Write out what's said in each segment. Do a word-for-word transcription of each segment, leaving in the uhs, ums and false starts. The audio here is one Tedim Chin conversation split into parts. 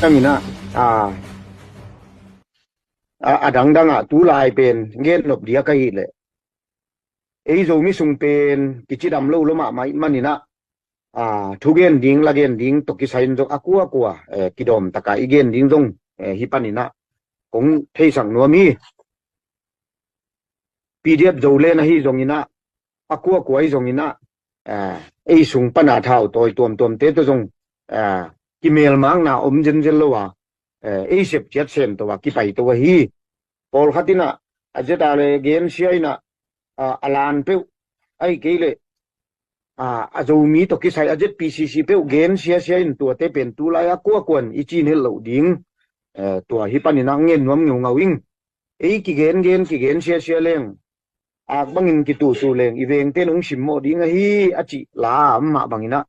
Tanginah a, a, a dangdangah tulai pen gen nop diak ahileh ei Zomi sung pen kicidam lo lo mahmah ih maninah a, thugen ding, lagen ding tawh kisai in zong a kuakua eh, kidawm takah i gen ding zong eh, hi paninah kong theisak nuam hi. PDF Zoland ahi zonginah a kuakua ahi zonginah eh, ei sung pana thau tawi tuamtuamte tawh zong eh, kimelmakna om zenzen lo a eh, ei sepciat sem to a kipai to ahi. Pawlkhat inah a zeta le gensia inah a, a lan peuh ahi kei leh a, a Zomi tawh kisai a ZPCC peuh gensia sia in tuate pen tulai a kuakuan i cin helh loh ding eh, tua hi paninah ngen nuam ngeungau ing. Ei kigengen kigensia sia leng ak bangin kituhtuh leng i vengten hong simmawh ding ahi a cih la a om mah banginah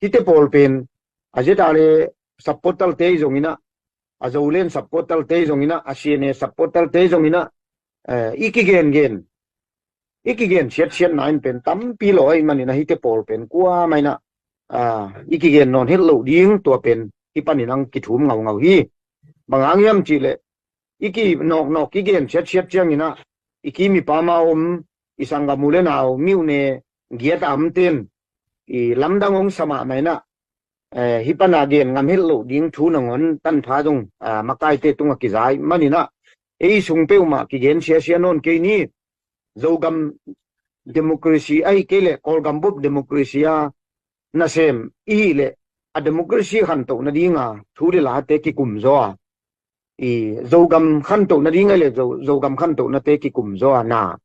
hite pawl pen a zeta le supporterte ih zonginah a Zoland supporterte ih zonginah a CNA supporterte ih zonginah eh, i kigengen i kigen siatsiatna in pen tampi lo ahi maninah hite pawl pen kuamah inah a, i kigen nawn helh loh ding tua pen hi paninah kithum ngaungau hi. Bang hang hiam cihleh i kinawknawk i gen siatsiat cianginah i kim i pama om i sanggam u le nau miuhne giat a omten i lamdang hong sa mahmah inah eh, hi pana gen ngam helh loh ding thu nangawn tanpha zong ah, makaite tungah kiza ih maninah ei sung peuhmah kigen siasia nawn kei ni. Zogam democracy ahi kei leh Kawlgam bup democracy a nasem i hih leh a democracy khantoh nadinga thu le late kikum zaw a i Zogam khantoh nading ahi leh Zo, Zogam khantoh nate kikum zaw a na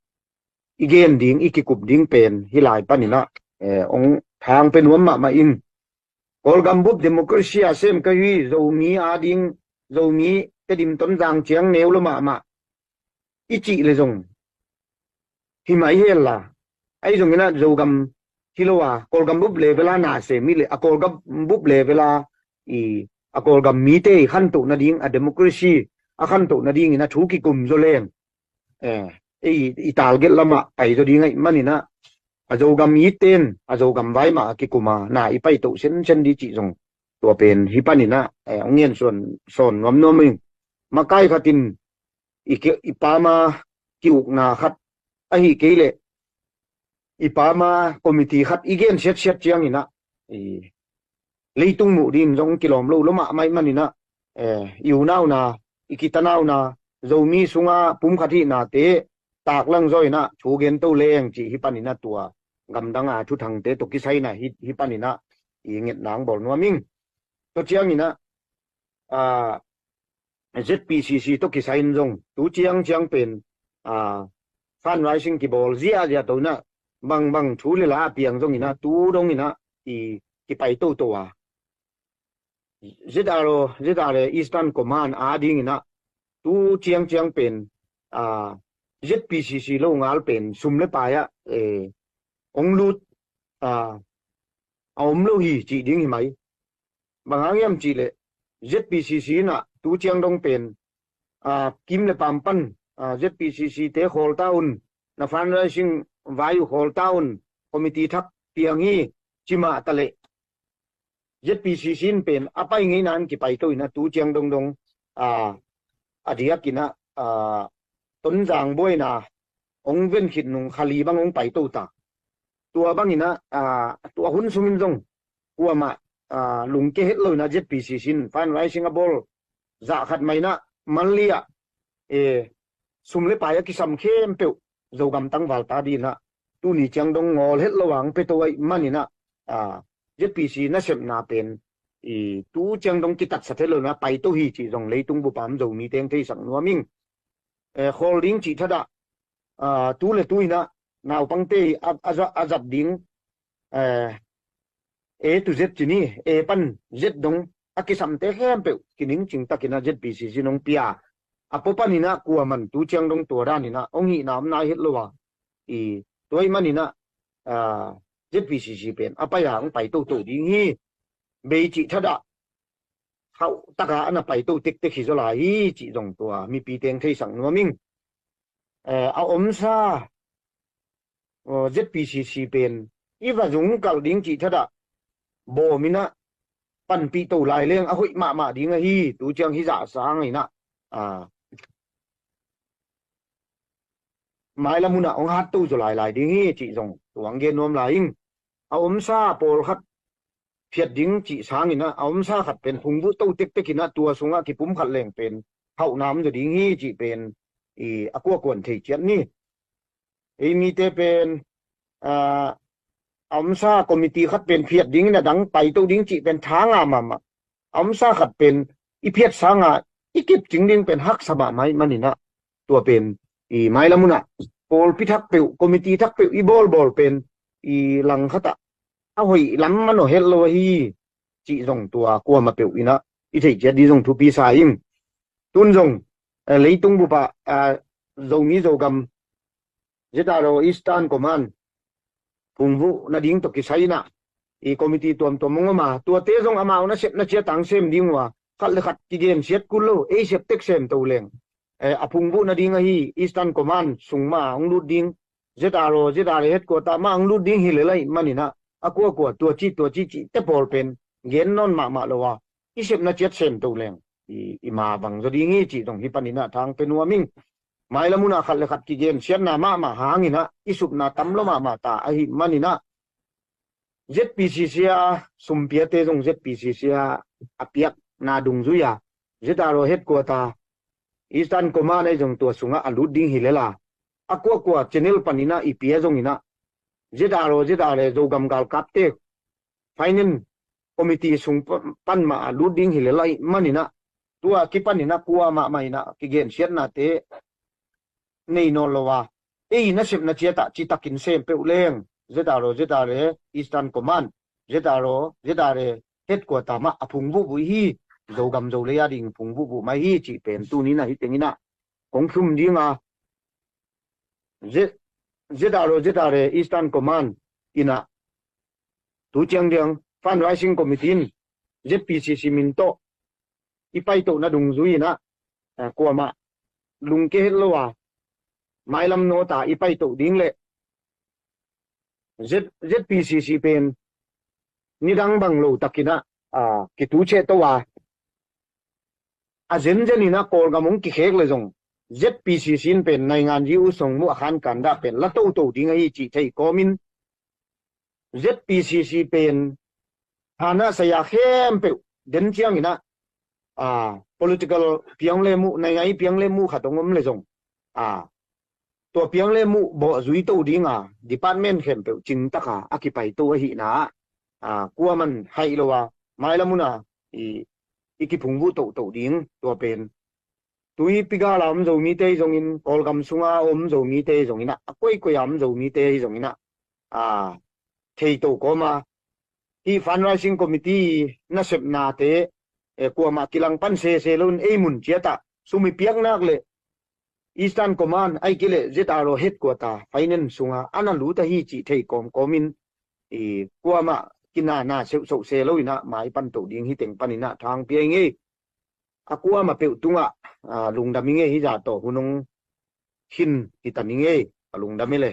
i gen ding i kikup ding pen hi lai paninah eh, hong thang pe nuam mahmah in Kawlgam bup democracy a sem ka hi Zomi a ding Zomi Tedim Tonzang ciang neu lo mahmah i cih le zong hi mah i hel la ahi zonginah Zogam hi lo a Kawlgam bup level a na sem i le a Kawlgam bup level a i a Kawlgam mite i khantoh nading a democracy a khantoh nadingin a thu kikum zaw leng eh, ei i target lamah pai zaw ding ahi maninah a Zogam itten a Zogam vai mah a kikuma na i paitoh sensen di cih zong tua pen hi paninah eh, hong ngen sawn sawn nuamnuam ing. Makai khatin i, ki, i pama kiukna khat ahi kei leh i pama committee khat i gen siatsiat cianginah i leitung muh dingin zong kilawm lo lo mahmah ih maninah eh, i unauna i kitanauna Zomi sunga pumkhat hihnate taklang zaw inah thu gen to leng cih hi paninah tua gamdanga thuthangte tawh kisai inah hi, hi paninah i ngetna hong bawl nuam ing. Tua cianginah ah, ZPCC tawh kisai in zong tu ciangciang pen ah, fundraising kibawl ziahziah to inah bangbang thu le la a piang zonginah tu donginah i kipai toto a ZRO, ZRA Eastern Command a dinginah tu ciangciang pen ah, ZPCC lo ngal pen sum le pai ah eh, hong lut ah, a om lo hi cih ding hi mai. Bang hang hiam cihleh ZPCC inah tu ciang dong pen ah, kim le pam pan ah, ZPCC te khawl ta un na fundraising vai uh khawl ta un committee thak piang hi ci mah taleh ZPCC in pen a pai ngeina in kipai to inah tu ciang dongdong ah, a diakinah ah, Tonzang buaina hong ven khit nung khali bang hong pai to ta. Tua banginah ah, tua hun sungin zong kuamah ah, lungke het lo inah ZPCC in fundraising a bawl zah khat mah inah manli ah eh, sum le pai a kisam khempeuh Zogam tangval ta dinah tuni ciang dong ngawl het lo ang pe to ahi maninah ah, ZPC nasepna pen i tu ciang dong kitatsat het lo inah pai to hi cih zong leitung bup a om Zomi teng theisak nuam ing. Eh, khawl ding cih thadah ah, tu le tu inah naupangte i a, a, za- a zat ding eh, A to Z ci ni, A pan Z dong a kisamte khempeuh kiningcing takinah ZPCC in hong pia a pua paninah kuaman tu ciang dong tua daninah hong hihna om nai het lo a i tua ih maninah ah, ZPCC pen a pai a hong pai toto ding hi. Bei cih thadah hauh taka a na pai to tektek hi zaw lai hi cih zong tua mipi teng theisak nuam ing. Eh, a omsa oh, ZPCC pen i va zungkalh ding cih thadah bawm inah panpih to lai leng a hoih mahmah ding ahi, tu ciang hih zah sang inah, a, mailam hunah hong hat to zaw lailai ding hi cih zong tuang gen nuam lai ing. A omsa pawlkhat phiat ding cih sanginah a omsa khat pen phungvuh to tektek inah tua sungah kipum khat leng pen hauhna om zaw ding hi cih pen i a kuakuan thei ciat ni. Ei mite pen, a, a omsa committee khat pen phiat dingin a dang paito ding cih pen tha ngah mahmah. A omsa khat pen i phiat sanga i kip cing ding pen haksa mahmah ih maninah tua pen i mailam hunah pawlpi thak peuh, committee thak peuh i bawlbawl pen i langkhatah a hoih lam manawh het lo ahi cih zong tua kuamah peuh inah i theih ciat dih zong thupi sa ing. Tun zong, eh, leitung bupah, eh, Zomi Zogam Z R O Eastern Command phungvuh nading tawh kisai inah i committee tuamtuam hong om a, tuate zong amau nasepna ciat tang sem ding uh a, khat le khat kigensiat kul lo, ei sep tek sem to leng, eh, a phungvuh nading ahi Eastern Command sung mah hong lut ding, Z R O, Z R A headquarter mah hong lut ding hi lel ahih maninah a kuakua tua ci tua ci cihte pawl pen gen nawn mahmah lo a, i sepna ciat sem to leng i, i ma bang zaw ding hi cih zong hih paninah thang pe nuam ing. Mailam hunah khat le khat kigensiatna mahmah hanginah i supna tam lo mahmah ta ahih maninah Z P C C a sumpiate zong Z P C C a a piakna dungzui a, Z R O headquarter Eastern Command ahi zong tua sungah a lut ding hi lel a, a kuakua channel paninah i pia zonginah Z R O, Z R A, Zogam galkapte finance committee sung pa-, pan mah a lut ding hi lel ahih maninah tua kipaninah kuamah mah inah kigensiatnate nei nawn lo a, ei nasepna ciatah citakin sem peuh leng Z R O, Z R A Eastern Command, Z R O, Z R A headquarter mah a phungvuhvuh hi, Zogam Zolei a ding phungvuhvuh mai hi cih pen tuninah hih tenginah kong thum ding a, Z-, Z R O, Z R A Eastern Command inah tu ciang diang Fundraising Committee in Z P C C min tawh i paitohna dungzui inah, eh, kuamah lungke het lo a, mailam nawta i paitoh ding le Z-, Z P C C pen nidang bang lo takinah, ah, kituceh to a, a zenzen inah Kawlgam hong kikhek le zong Z P C C in pen naingan ji u song mu a khankan dah pen la toto ding ahi cih thei kawmin Z P C C pen thanah saya khempeuh den cianginah, ah, political piang le muh, naingai piang le muh khat hong om le zong, ah, tua piang le muh bawh zui to dinga department khempeuh cingtaka a kipaito ahihna ah, kuaman haih lo a, mailam hunah i, i kiphungvuh tohtoh ding tua pen. Tuipi gala om Zomite hi zongin, Kawlgam sunga om Zomite hi zongin ah, a koikoi a om Zomite hi zongin ah, a, theito kawma hih Fundraising Committee nasepnate, eh, kuamah kilangpan sese loin ei mun ciatah sum i piaknak le Eastern Command ahi kei le Z R O headquarter finance sunga a na lut ahi cih thei kawmkawmin i kuamah kinana seuhsoh se loinah mai panto ding hi teng paninah thang pia i ngei. A kuamah peuh tungah, a, lungdam i ngei, hizah tawh hun hong khin hi ta ni ngei, a lungdam i le.